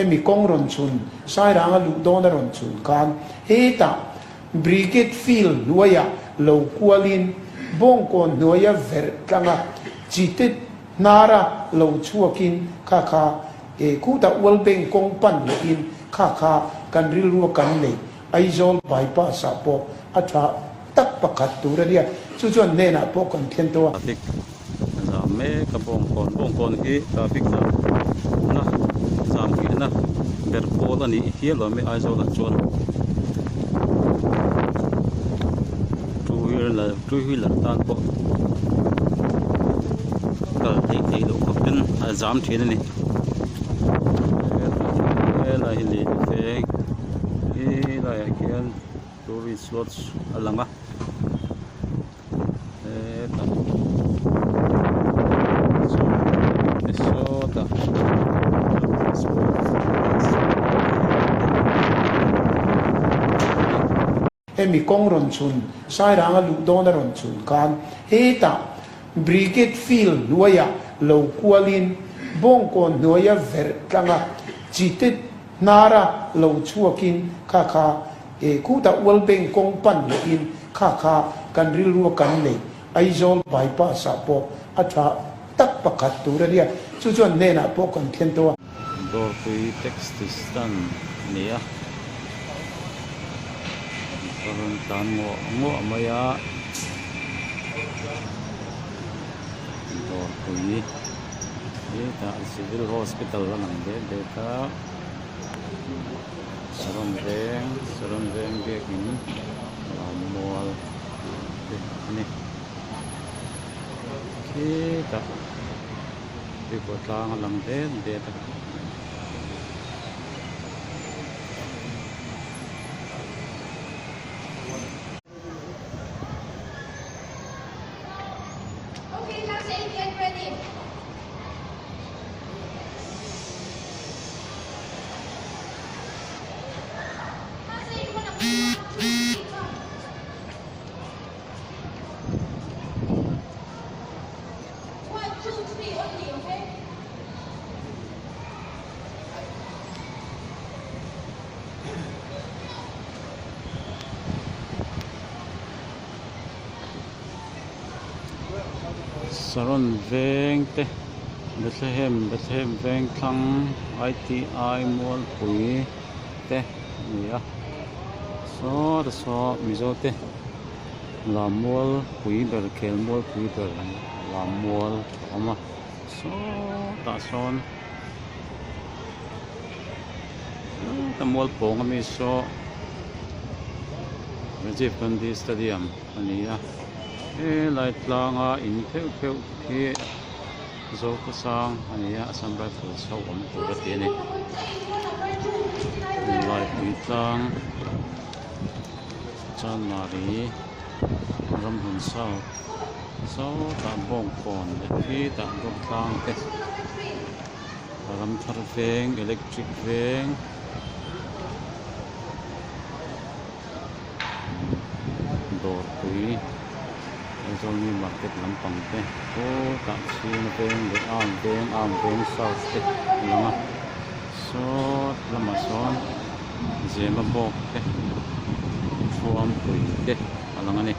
Hemi kawng rawn chhun, Sairanga luh dawna rawn chhun khan hetah Brigade Field hnuaiah lo kualin Bawngkawn hnuaia verh tlanga Chite hnara lo chhuakin kha kha e khutah World Bank kawng pan lehin kha kha kan rilrua kan neih Aizawl bypass ah pawh a tha tak pakhat tur a nia, chu chuan hnenah pawh kan thlen tawh a. Traffic a zam mek a, Bawngkawn Bawngkawn hi traffic zam na zam nghehna ber pawl a nih hial awm e Aizawl ah chuan two wheeler two wheeler tan pawh kal theih theih loh khawp in a zam thin a ni helai hi lei veng. He laiah khian tourist lodge a lang a hetah chuan sawtah Hemi kawng rawn chhun Sairanga luh dawna rawn chhun khan hetah Brigade Field hnuaiah lo kualin Bawngkawn hnuaia verh tlanga Chite Hnara lo chhuakin kha kha e khutah World Bank kawng pan lehin kha kha kan rilrua kan neih Aizawl bypass ah pawh a tha tak pakhat tur a nia, chu chuan hnenah pawh kan thlen tawh a. Dawrpui taxi stand a ni a, motor an tlan nguah nguah mai a, Dawrpui. Hetah civil hospital a lang det det a saron veng saron veng biakin lammual te a ni khitah tuipawh tlang a lang det det a. Saron veng te Bethlehem Bethlehem veng thlang I_T_I Mualpui te a ni a saw te saw Mizo te lammual pui ber khel mualpui ber lammual a awm a sawtah sawn. Heta mual pawng ami saw Rajiv Gandhi Stadium a ni a helai tlanga in pheuh pheuh hi Zokhawsang a ni a Assam Rifles ho awm tur a ti a ni Laipui tlang Chanmari Ramhlun South sawtah Bawngkawn leh khitah Dawrtlang te. Ramthar veng electric veng dawrpui Aizawl new market lampang te khawtah chhing veng leh arm veng arm veng south te a lang a saw lamah sawn Zemabawk te Thuampui te a lang a ni.